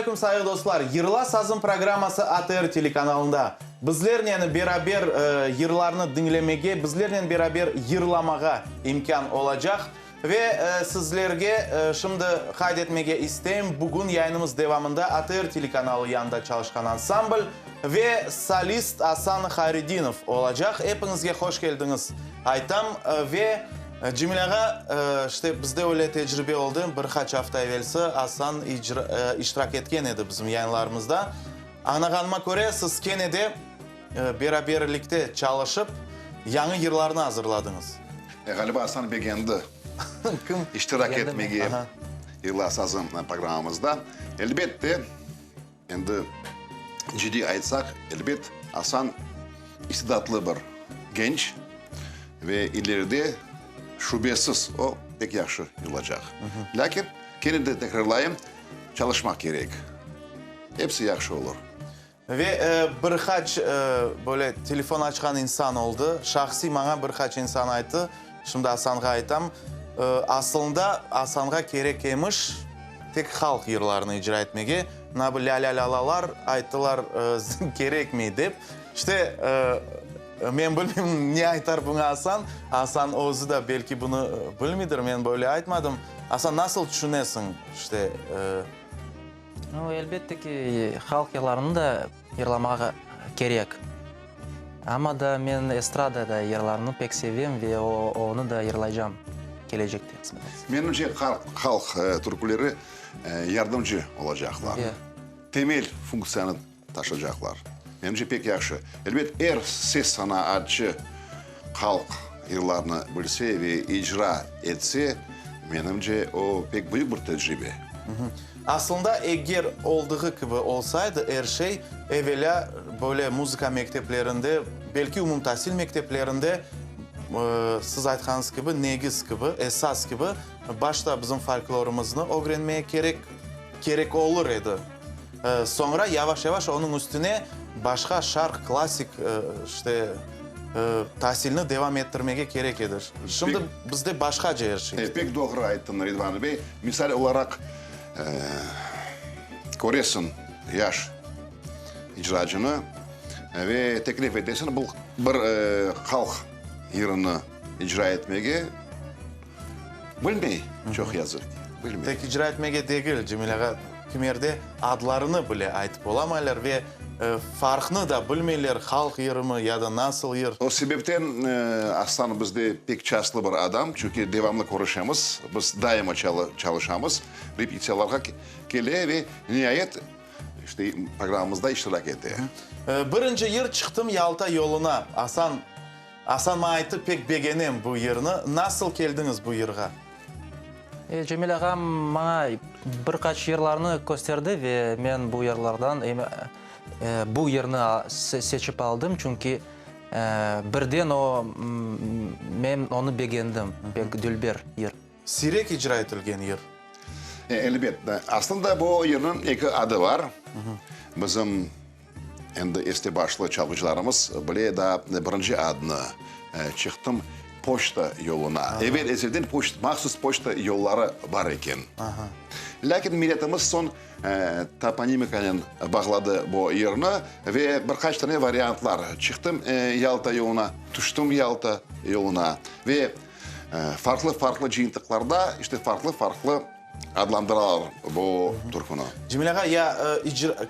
aleyküm, sayğı dostlar! Yırla sazım programması ATR telekanalında. Bizlernen beraber yırlarnı diñlemege, bizlernen beraber yırlamağa imkân olacaq. Ve sizlerge şimdi qayd etmege isteyim, bugün yayınımız devamında ATR telekanalı yanında çalışqan ansambl ve solist Asan Hayredinov olacaq. Epiñizge hoş keldiñiz aytam. Ve Cemil ağa, işte bizde öyle tecribe oldı, bir qaç afta evelsi Asan iştirak etken edi bizim yayınlarımızda. Añlağanıma köre, siz kene de beraberlikte çalışıp, yañı yırlarnı azırladıñız. Ğaliba Asan begendi Kim? iştirak etmege Yırla sazım programmamızda. Elbette, endi ciddiy aytsaq, elbet, Asan istidatlı bir genç ve ileride, şübesiz, o pek yahşı yırlacaq. Lâkin, kene de tekrarlayım, çalışmaq kerek. Episi yahşı olur. Ve bir qaç böyle telefon açqan insan oldı. Şahsiy maña bir qaç insan ayttı, şimdi Asanğa aytam, asılında Asanğa kerek emiş tek halq yırlarını icra etmege, mına bu lâ-lâ-lâ-lâlar ayttılar kerekmey dep. İşte, men bilmeyim ne aytar buña Asan, Asan özü de belki bunı bilmeydir, men böyle aytmadım. Asan, nasıl tüşünesiñ, işte? Nu, elbette ki, halq yırlarını da yırlamağa kerek. Amma da men estrada da yırlarını pek sevem ve onı da yırlaycam kelecekte, qısmet olsa. Menimce, halq türküleri yardımcı olacaqlar. Temel funktsiyanı taşacaqlar. Menimce, pek yahşı. Elbet, er ses sanaatçı halq yırlarını bilse ve icra etse, menimce, o pek büyük bir tecribe. Aslında, eger oldığı kibi olsaydı, er şey, evelâ, böyle muzıka mekteplerinde, belki umumtasil mekteplerinde, siz aytqanıñız kibi, negiz kibi, esas kibi, başta bizim folklorımıznı ögrenmege kerek, kerek olur edi. Soñra yavaş-yavaş onıñ üstüne başqa şarq, klassik, işte, tasilni devam ettirmege kerek edi. Şimdi bizde başqaca er şey. Pek doğru ayttıñ, Ridvan bey. Misal olaraq, köresiñ yaş icracını ve teklif etesiñ bu bir halq yırını icra etmege. Bilmey, çoq yazıq ki, bilmey. Tek icra etmege degil, Cemil ağa, kimerde adlarını bile aytıp olamaylar ve farqnı da bilmeyler, halq yırımı ya da nasıl yır. O sebepten Aslan bizde pek çastlı bir adam, çünki devamlı körüşemiz, biz daima çalışamız, repetitsiyalarğa kele ve niayet, işte, programmamızda iştirak ete. Birinci yır Çıqtım Yalta yoluna, Asan Asan maña ayttı, pek begenem bu yırnı. Nasıl keldiñiz bu yırğa? Cemil ağam maña bir qaç yırlarnı kösterdi ve men bu yırlardan bu yırnı seçip aldım, çünki birden o, men onı begendim, pek dülber yır. Siyrek icra etilgen yır. Elbet. Aslında bu yırnıñ eki adı bar. Bizim Endi este-başlı çalğıcılarımız bile daa birinci adnı çıqtım poçta yoluna. Evel-ezelden mahsus poçta yolları bar eken. Lâkin milletimiz soñ toponimikanen bağladı bu yırnı ve bir qaç tane variantlar, çıqtım Yalta yoluna, tüştüm Yalta yoluna ve farqlı-farqlı cıyıntıqlarda işte farqlı-farqlı Adlandıralar bu türküni. Cemil ağa, ya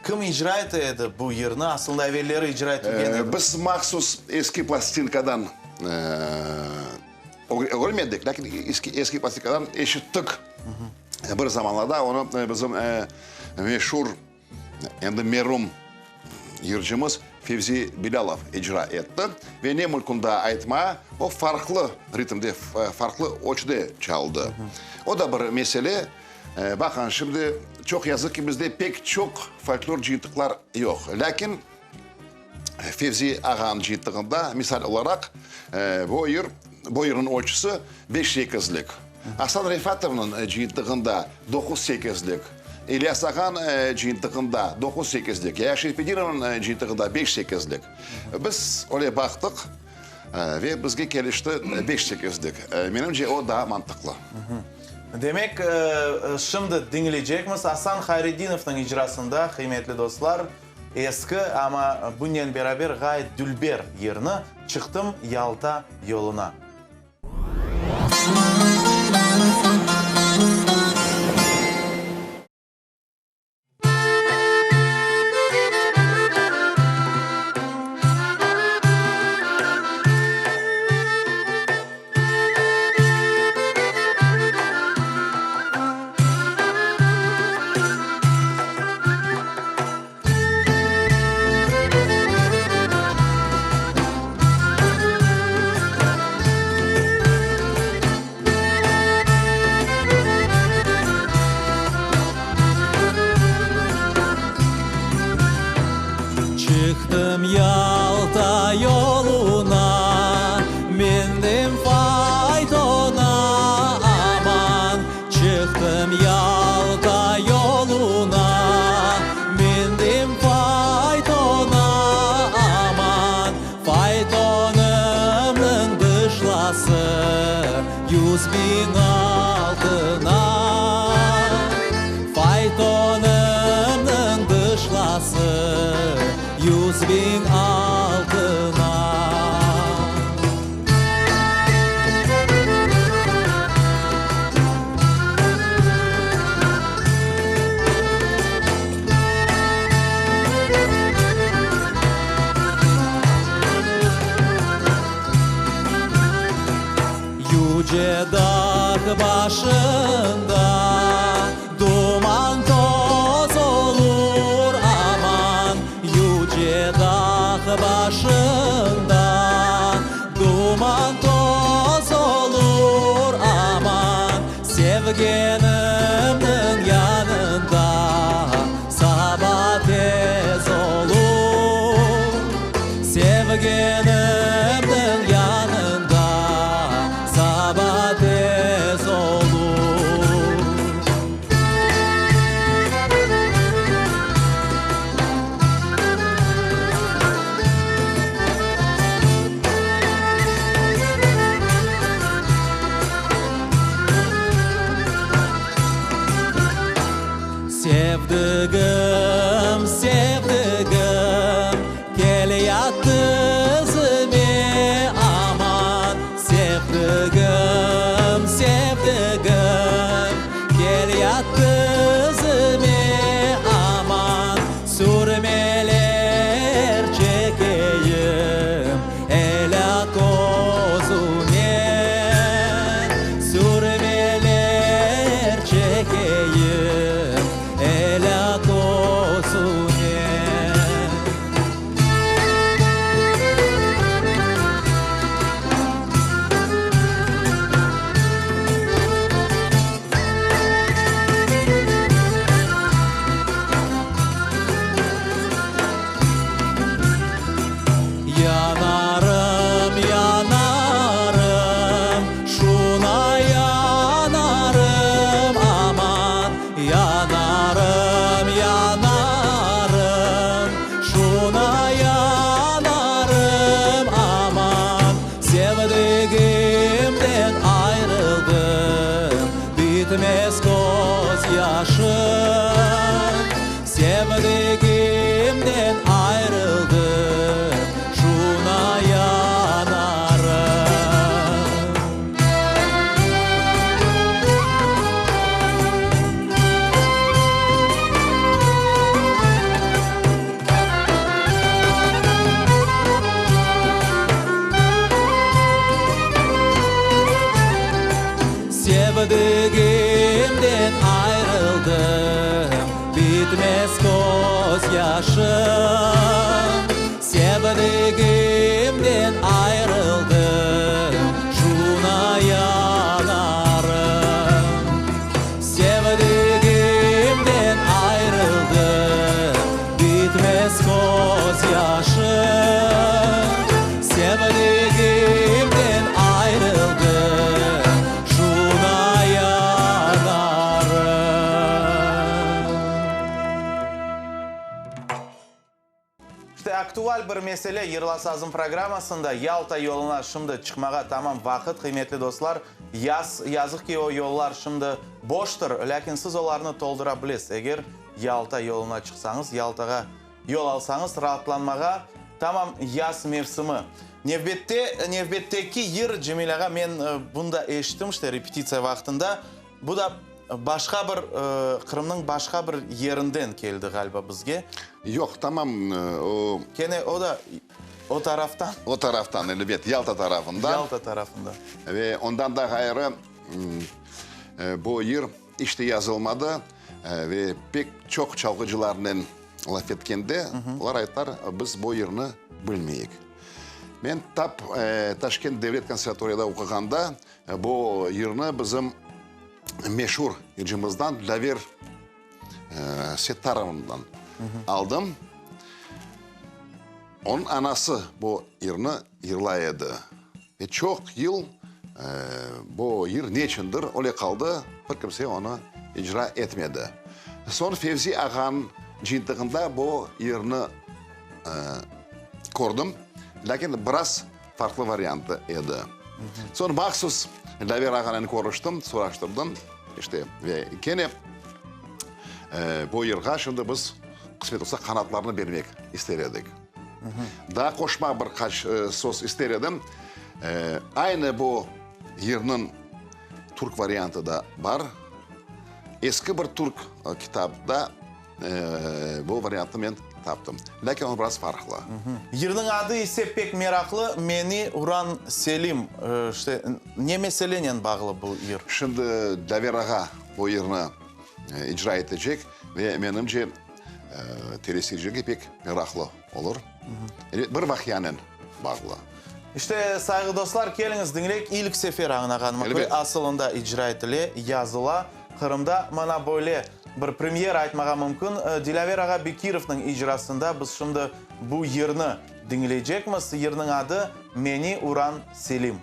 kim icra ete edi bu yırnı? Aslında evelleri icra etilgen edi. Biz mahsus eski plastinkadan ögrenmedik, lâkin eski plastinkadan eşittik. Bir zamanlarda onı bizim meşur Endi merum yırcımız Fevzi Bilâlov icra etti ve ne mülkün daa aytma, o farqlı ritmde, farqlı ölçüde çaldı. O da bir mesele. Baqıñ, şimdi çoq yazıq ki, bizde pek çoq folklor cıyıntıqlar yoq. Lâkin Fevzi ağanıñ cıyıntığında, misal olaraq, bu yır, bu yırnıñ ölçüsi beş sekizlik. Asan Refatovnıñ cıyıntığında doquz sekizlik, İlyas ağanıñ cıyıntığında doquz sekizlik, Yaya Şerfedinovnıñ cıyıntığında beş sekizlik. Biz öyle baqtıq ve bizge kelişti beş sekizlik. Menimce, o daa mantıqlı. Demek, şimdi diñleycekmiz Asan Hayredinovnıñ icrasında, qıymetli dostlar, eski, amma bunen beraber ğayet dülber yırnı Çıqtım Yalta yoluna. Çıqtım Yalta yoluna, Mindim faytona, aman. Çıqtım Yalta yoluna, Mindim faytona, aman. Faytonımnıñ dışlası 100.000 altına. Faytonımnıñ dışlası 100.000 altına. Yüce dağ başında duman toz olur, aman, Yüce dağ başında duman toz olur, aman, Sevgenimniñ yanında saba tez olur. Sevgenimniñ yanında saba tez olur. Sevdigim, sevdigim, kel yat tizime, aman. Sevdigim, sevdigim, kel yat tizime, aman. Sürmeler çekeyim elâ közüne. Sürmeler çekeyim elâ közüne. Yanarım, yanarım, şuna yanarım, aman. Yanarım, yanarım, şuna yanarım, aman. Sevdigimden ayrıldım, bitmez közyaşım. Sevdigimden ayrıldım, şuna yanarım. Sevdigimden ayrıldım, bitmez közyaşım. Sevdigimden ayrıldım, şuna yanarım. Sevdigimden ayrıldım, bitmez közyaşım. Sevdigimden ayrıldım, şuna yanarım. İşte aktual bir mesele Yırla sazım programmasında Yalta yoluna şimdi çıqmağa tamam vaqıt, qıymetli dostlar. Yaz, yazıq ki, o yollar şimdi boştır, lâkin siz olarnı toldura bilesiz, eger Yalta yoluna çıqsañız, Yaltağa yol alsañız, raatlanmağa tamam yaz mevsimi. Nevbette, nevbetteki yır, Cemil ağa, men bunı da eşittim, işte, repetitsiya vaqtında, bu da başqa bir, Qırımnıñ başqa bir yerinden keldi, ğaliba, bizge. Yoq, tamam, o. Kene o da o taraftan. O taraftan, elbet, Yalta tarafından. Yalta tarafından. Ve ondan da ğayrı, bu yır iç te yazılmadı ve pek çoq çalğıcılarnen laf etkende, olar ayttılar, biz bu yırnı bilmeyik. Men tap Taşkent devlet konservatoriyada oquğanda bu yırnı bizim meşur yırcımızdan Dlaver Settarovndan aldım. Onıñ anası bu yırnı yırlay edi. Ve çoq yıl bu yır neçündir öyle qaldı, bir kimse onı icra etmedi. Soñ Fevzi ağanıñ cıyıntığında bu yırnı kördim, lâkin biraz farqlı variantı edi. Soñ mahsus Dlaver ağanen körüştim, soraştırdım, işte, ve kene bu yırğa şimdi biz, qısmet olsa, qanatlarnı bermek ister edik. Daa qoşma bir qaç söz ister edim. Aynı bu yırnıñ türk variantı da bar. Eski bir türk kitapta bu variantnı men taptım. Lâkin o biraz farqlı. Yırnıñ adı ise pek meraqlı, Meni uran Selim. İşte, ne meselenen bağlı bu yır? Şimdi Dlaver ağa bu yırnı icra etecek ve menimce, teleseyircige pek meraqlı olur. Bir vaqianen bağlı. İşte, sayğı dostlar, keliñiz diñleyik, ilk sefer añlağanıma köre, asılında icra etile, yazıla Qırımda. Mana böyle bir premyera aytmağa mümkün. Dilâver ağa Bekirovnıñ icrasında biz şimdi bu yırnı diñleycekmiz. Yırnıñ adı, Meni uran Selim.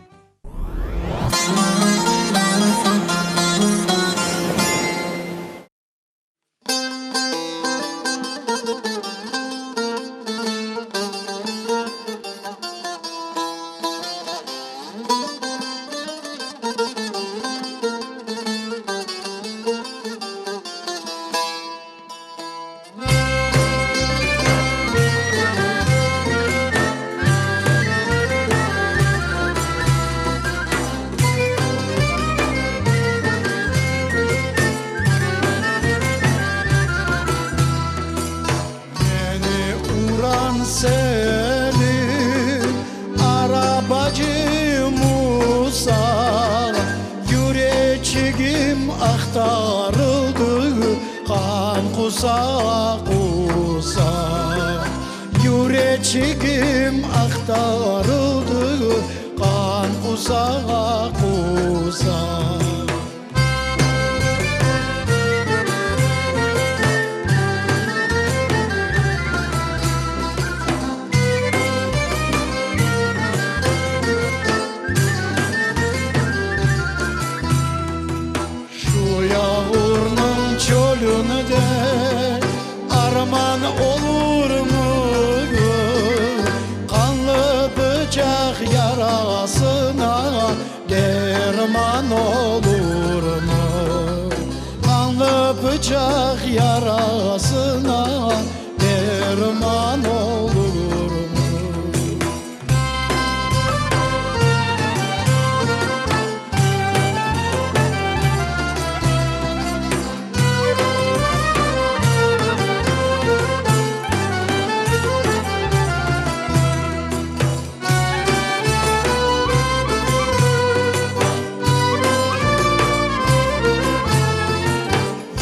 Meni uran Selim, arabacı Musa, Yüreçigim aqtarıldı, qan qusa-qusa. Yüreçigim aqtarıldı, qan qusa-qusa. Şu yağurnıñ çölünde arman olurmı? Qanlı bıçaq yarasına derman olurmı? Qanlı bıçaq yarasına derman olurmı?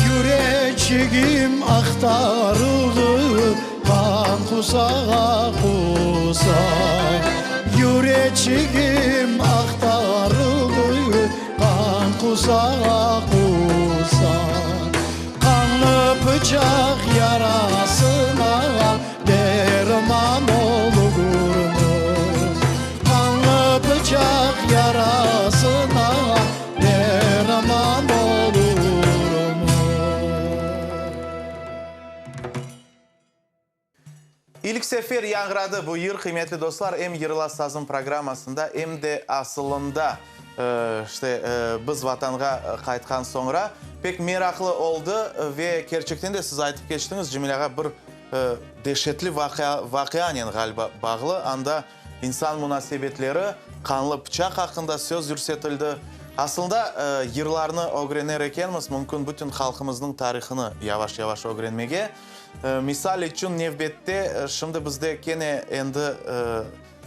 Yüreçigim aqtarıldı, qan qusa-qusa. Yüreçigim aqtarıldı, qan qusa-qusa. Qanlı pıçaq yarasına derman olurmı? Qanlı pıçaq yarasına derman olurmı? İlk sefer yañğıradı bu yır, qıymetli dostlar, em Yırla sazım programmasında, em de asılında. İşte, biz Vatanğa qaytqan soñra. Pek meraqlı oldı ve kerçekten de siz aytıp keçtiñiz, Cemil ağa, bir deşetli vaqia, vaqianen ğaliba bağlı. Anda insan munasebetleri, qanlı pıçaq aqqında söz yürsetildi. Aslında, yırlarnı ögrener ekenmiz, mümkün bütün halqımıznıñ tarihını yavaş-yavaş ögrenmege. Misal içün, nevbette şimdi bizde kene endi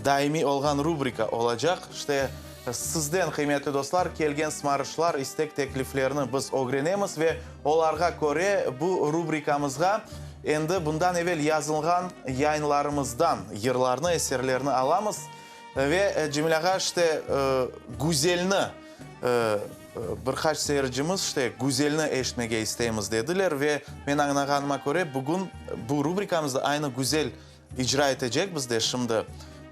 daimiy olğan rubrika olacaq. İşte, sizden, qıymetli dostlar, kelgen sımarışlar, istek-tekliflerni biz ögrenemiz ve olarğa köre bu rubrikamızğa endi bundan evel yazılğan yayınlarımızdan yırlarnı, eserlerni alamız. Ve, Cemil ağa, işte, Güzelni bir qaç seyircimiz, işte, Güzelni eşitmege isteymiz, dediler. Ve men añlağanıma köre, bugün bu rubrikamızda aynı Güzel İcra etecek bizde şimdi.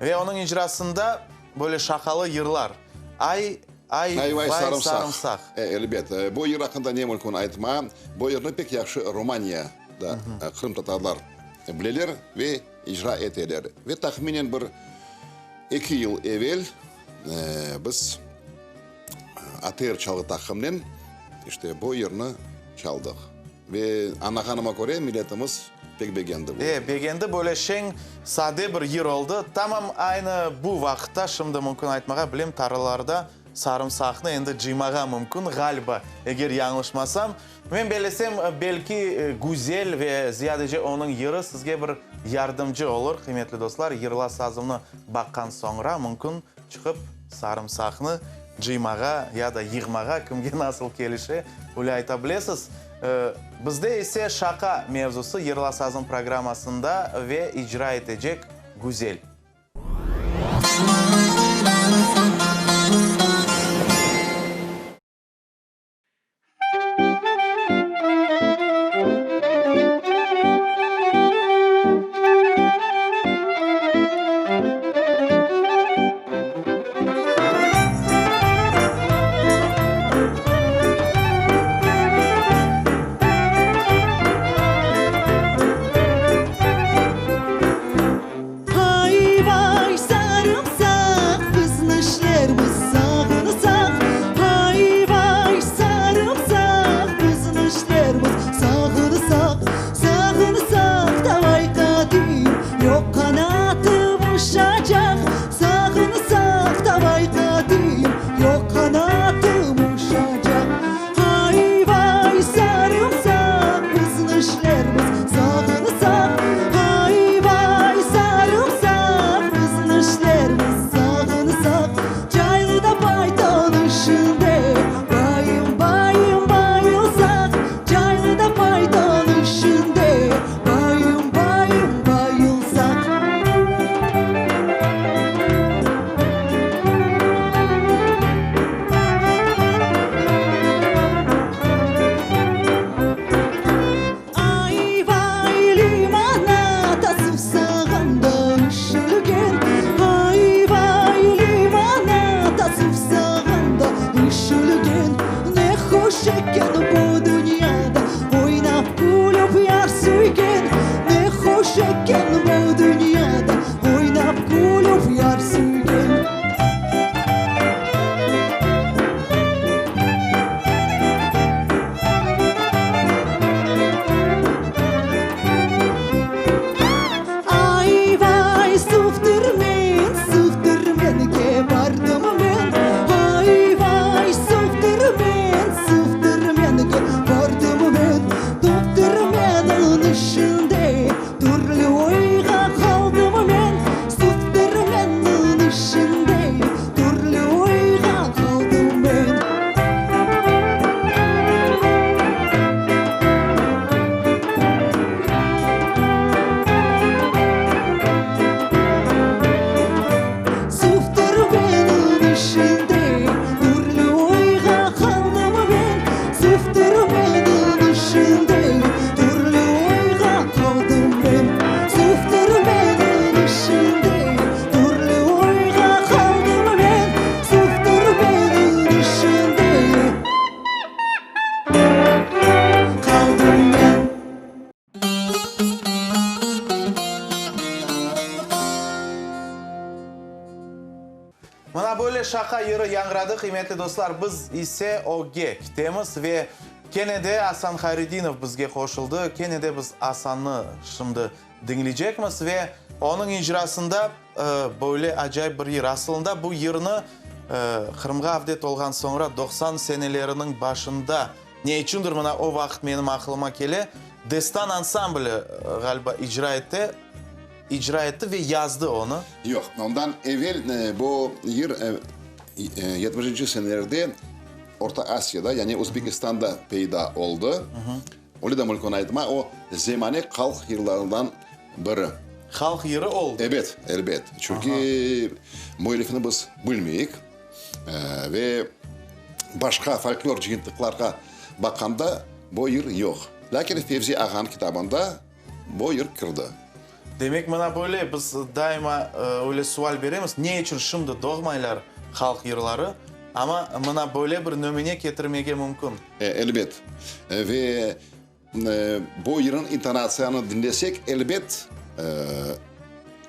Ve onıñ icrasında böyle şaqalı yırlar. Ay, ay, Ay, vay, vay, sarımsaq. sarımsaq. E, elbet. Bu yır aqqında ne mümkün aytma. Bu yırnı pek yahşı Romaniyada qırımtatarlar bileler ve icra eteler. Ve tahminen bir eki yıl evel biz ATR çalğı taqımnen işte bu yırnı çaldıq. Ve añlağanıma köre, milletimiz pek begendi bu. E, begendi, böyle şeñ, sade bir yır oldı. Tamam aynı bu vaqıtta, şimdi mümkün aytmağa, bilem, tarlalarda sarımsaqnı endi cıymağa mümkün, ğaliba, eger yañlışmasam. Men bellesem, belki Güzel ve ziyadece onıñ yırı sizge bir yardımcı olur, qıymetli dostlar, Yırla sazımnı baqqan soñra mümkün çıqıp sarımsaqnı cıymağa ya da yığmağa, kimge nasıl kelişe, öyle ayta bilesiz. Bizde ise şaqa mevzusı Yırla sazım programmasında ve icra etecek Güzel. Ay-vay, sarımsaq! Mına böyle şaqa yırı yañğıradı, qıymetli dostlar, biz ise ögge kitemiz ve kene de Asan Hayredinov bizge qoşuldı, kene de biz Asannı şimdi diñleycekmiz ve onıñ icrasında böyle acayip bir yır. Asılında bu yırnı Qırımğa avdet olğan soñra 90 seneleriniñ başında, ne içündir mına o vaqıt menim aqılıma kele, Destan ansambli ğaliba icra ete. İcra etti ve yazdı onı. Yoq, ondan evel bu yır yetmişinci senelerde Orta Asiyada, yani Özbekistanda peyda oldı. Öyle de mümkün aytma, o zemane halq yırlarından biri. Halq yırı oldı? Ebet, elbet. Çünki müellifini biz bilmeyik ve başqa folklor cıyıntıqlarğa baqqanda bu yır yoq. Lâkin Fevzi ağanıñ kitabında Bu yır kirdi. Demek, mına böyle biz daima öyle sual beremiz, ne içün şimdi doğmaylar halq yırları? Amma mına böyle bir nümüne ketirmege mümkün. Elbet. Ve bu yırnıñ intonatsiyanı diñlesek, elbet,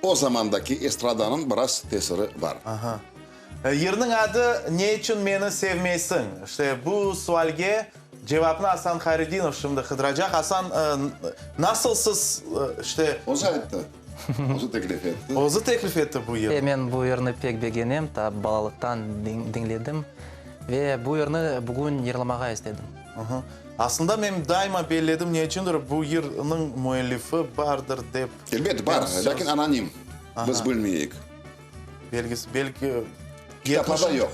o zamandaki estradanıñ biraz tesiri bar. Aha. Yırnıñ adı Ne içün meni sevmeysiñ? İşte bu sualge cevapnı Asan Hayredinov şimdi qıdıracaq. Asan, nasıl siz, işte. Özü ayttı. Özü teklif etti. Özü teklif etti bu yırnı. E, men bu yırnı pek begenem, ta balalıqtan diñledim. Ve bu yırnı bugün yırlamağa istedim. Aslında men daima belledim, ne içündir bu yırnıñ müellifi bardır dep. Elbet, bar, lâkin anonim. Biz bilmeyik. Belgisi, belki, Kitaplarda yoq.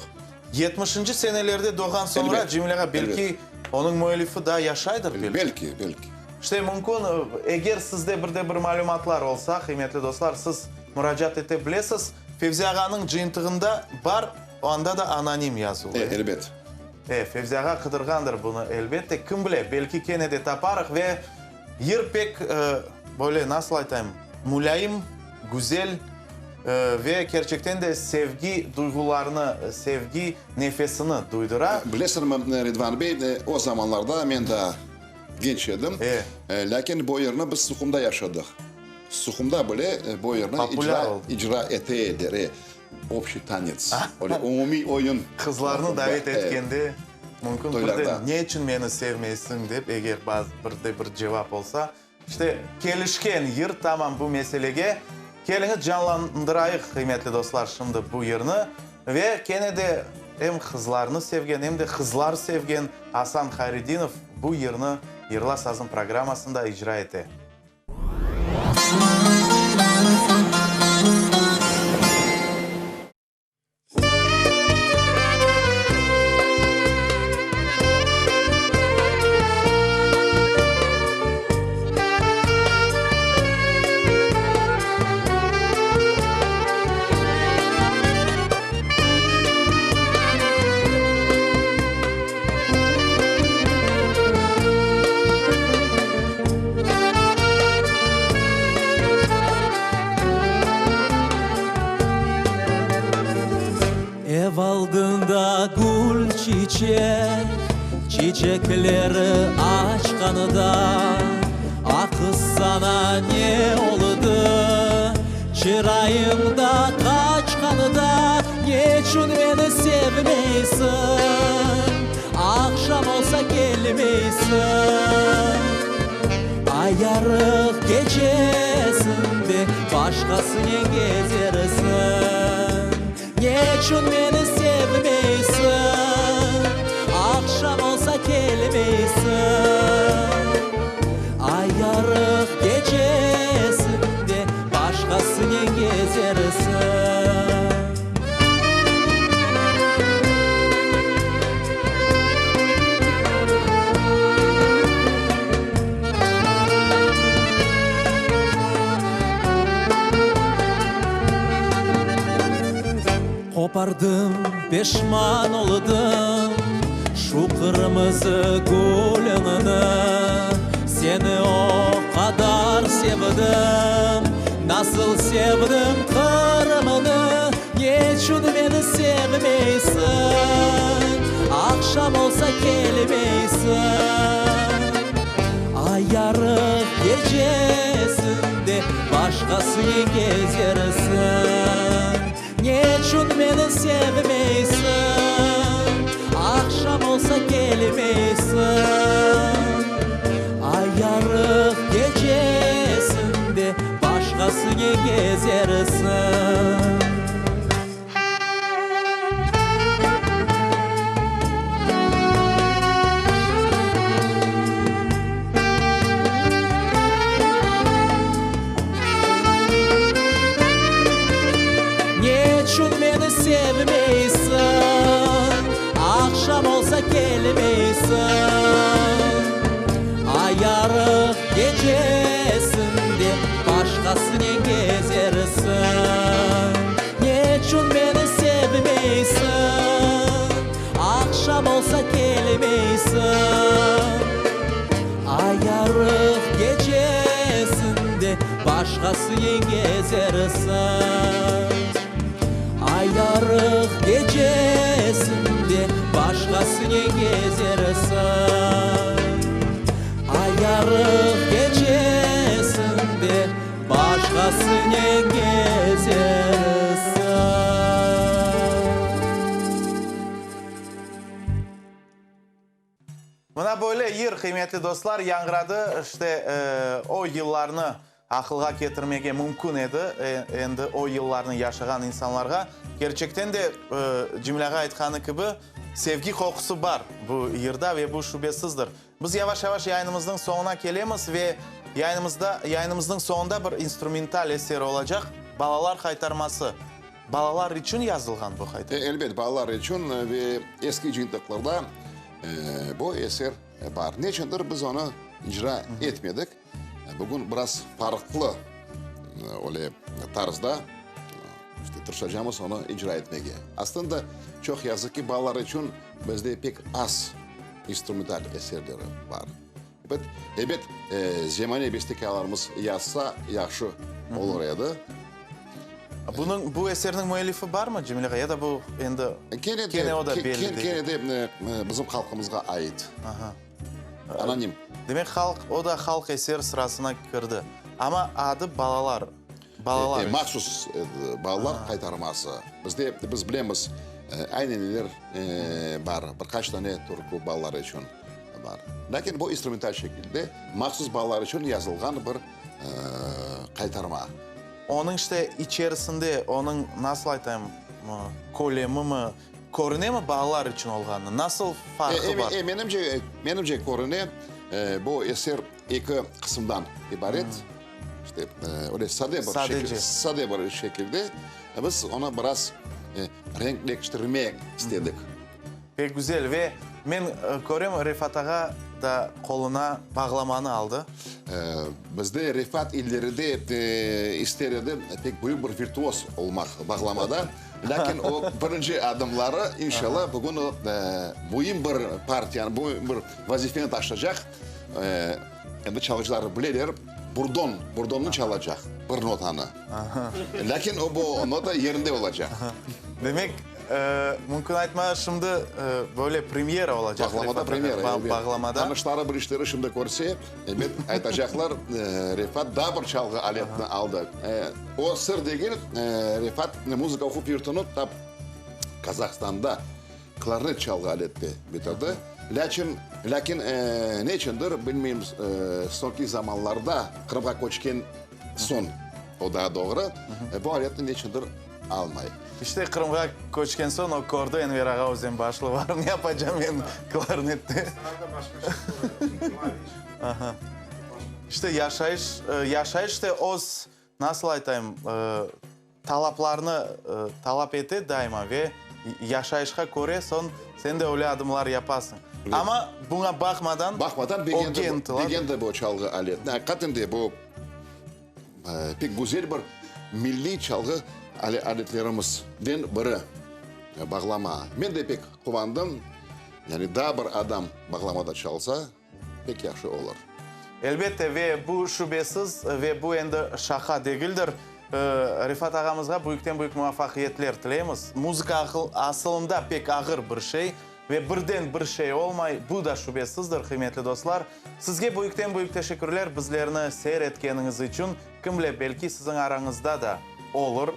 Yetmişinci senelerde doğğan soñra, Cemil ağa, belki, onıñ müellifi daa yaşaydır, belki. Belki, belki. İşte, mümkün, eger sizde bir de bir malümatlar olsa, qıymetli dostlar, siz muracaat ete bilesiz. Fevzi ağanıñ cıyıntığında bar, anda da anonim yazılı. E, elbet. E, Fevzi ağa qıdırğandır bunı, elbette. Kim bile, belki kene de taparıq ve yır pek, böyle, nasıl aytayım, mulâyim, güzel ve kerçekten de sevgi duyğularını, sevgi nefesini duydura. Bilesiñmi, Ridvan bey, o zamanlarda men daa genç edim, lâkin bu yırnı biz Suhumda yaşadıq. Suhumda bile bu yırnı icra ete ediler, e, obşiy tanets, öyle umumiy oyun. Qızlarnı davet etkende, mümkün bir de ne içün meni sevmeysiñ dep, eger bir de bir cevap olsa, İşte, kelişken yır tamam bu meselege. Keliñiz, canlandırayıq, qıymetli dostlar, şimdi bu yırnı. Ve kene de em qızlarnı sevgen, em de qızlar sevgen Asan Hayredinov bu yırnı Yırla sazım programmasında icra ete. Ev aldında gül çiçek, Çiçekleri açqanıda, Ah, qız, saña ne oldı, Çırayıñ da qaçqanıda, Neçün meni sevmeysiñ, Aqşam olsa kelmeysiñ? Ay yarıq gecesinde Başqasınen gezersiñ. Neçün meni sevmeysiñ, Aqşam olsa kelmeysiñ? Ay yarıq gecesinde Başqasınen gezersiñ. Qopardım, peşman oldım, Şu qırmızı gülüñni. Seni o qadar sevdim, Nasıl sevdim Qırımnı. Neçün meni sevmeysiñ, Aqşam olsa kelmeysiñ? Ay yarıq gecesinde Başqasınen gezersiñ. Neçün meni. sevmeysiñ? Aqşam olsa kelmeysiñ. Ay yarıq gecesinde başqasınen gezersiñ. Neçün meni sevmeysiñ, Aqşam olsa kelmeysiñ? Ay yarıq gecesinde Başqasınen kezersiñ. Neçün meni sevmeysiñ, Aqşam olsa kelmeysiñ? Ay yarıq gecesinde Başqasınen kezersiñ. Ay yarıq gecesinde Başqasınen kezersiñ. Ay yarıq gecesinde Başqasınen kezersiñ. Mına böyle yır, qıymetli dostlar, yañğıradı. İşte, o yıllarnı aqılğa ketirmege mümkün edi, endi o yıllarnı yaşağan insanlarğa. Kerçekten de, Cemil ağa aytqanı kibi, sevgi qoqusı bar bu yırda ve bu şübesizdir. Biz yavaş-yavaş yayınımıznıñ soñuna kelemiz ve yayınımızda, yayınımıznıñ soñunda bir instrumental eser olacaq, Balalar haytarması. Balalar içün yazılğan bu haytarma. Elbet, balalar içün ve eski cıyıntıqlarda bu eser bar. Neçündir biz onı icra etmedik. Bugün biraz farqlı öyle tarzda işte tırışacamız onı icra etmege. Aslında, çoq yazıq ki, balalar içün bizde pek az instrumental eserleri bar. Ebet, ebet, zemane bestekârlarımız yazsa, yahşı olur edi. Bunıñ, bu eserniñ müellifi barmı, Cemil ağa, ya da bu endi kene o da belli degil? Kene de bizim halqımızğa ait. Aha. Anonim. Demek, halq, o da halq eseri sırasına kirdi. Amma adı Balalar, balalar. Mahsus balalar qaytarması. Bizde, biz bilemiz, aynı neler bar, bir qaç tane türkü balalar içün bar. Lâkin bu instrumental şekilde mahsus balalar içün yazılğan bir qaytarma. Onıñ işte içerisinde, onıñ, nasıl aytayım, kölemimi, körünemi balalar içün olğanı? Nasıl farqı bar? Menimce, menimce körüne. Bu eser eki qısımdan ibaret. İşte, öyle sade bir şekilde, sade bir şekilde biz onı biraz renkleştirmek istedik. Pek güzel ve men körem Refat ağa da qoluna bağlamanı aldı. Bizde Refat ileride ister edi pek büyük bir virtuoz olmaq bağlamada, lâkin o birinci adımları, inşallah, bugün o müim bir partiyanı, müim bir vazifeni taşıyacaq. Endi çalğıcılar bileler, burdon, burdonnı çalacaq, bir notanı. Lâkin o bu nota yerinde olacaq. Demek, mümkün aytmağa, şimdi böyle premyera olacaq. Bağlamada premyera, elbet. Bağlamada. Tanışları, bir işleri şimdi körse, elbet, aytacaqlar, Refat daa bir çalğı aletini aldı. O sır degil, Refat muzıka oquv yurtunı tap Kazahstanda klarnet çalğı alette bitirdi. Lâçin, lâkin, neçündir, bilmeyim, soñki zamanlarda Qırımğa köçken soñ, o daa doğru, bu aletni neçündir almay. İşte, Qırımğa köçken soñ o kördi, Enver ağa Özenbaşlı var, ne yapacam men klarnette. İşte, yaşayış, yaşayış da öz, nasıl aytayım, talaplarnı talap ete daima ve yaşayışqa köre soñ sen de öyle adımlar yapasıñ. Amma buña baqmadan, Baqmadan ögge ıntıla. Begendi bu çalğı aletini. Aqiqaten de bu pek güzel bir milliy çalğı aletlerimizden biri, bağlama. Men de pek quvandım, yani daa bir adam bağlamada çalsa, pek yahşı olur. Elbette, ve bu şübesiz, ve bu endi şaqa degildir. Refat ağamızğa büyükten-büyük muvafaqiyetler tileymiz. Muzıka asılında pek ağır bir şey ve birden bir şey olmay, bu da şübesizdir, qıymetli dostlar. Sizge büyükten-büyük teşekkürler bizlerni seyir etkeniñiz içün. Kim bile, belki siziñ arañızda da olur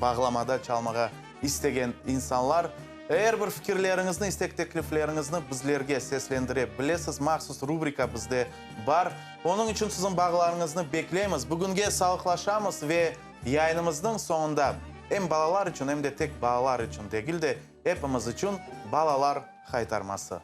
bağlamada çalmağa. istegen insanlar, er bir fikirleriñizni, istek-teklifleriñizni bizlerge seslendire bilesiz. Mahsus rubrika bizde bar. Onıñ içün siziñ bağlarıñıznı bekleymiz. Bugünge sağlıqlaşamız ve yayınımıznıñ soñunda em balalar içün, em de tek balalar içün degil de, epimiz içün balalar haytarması.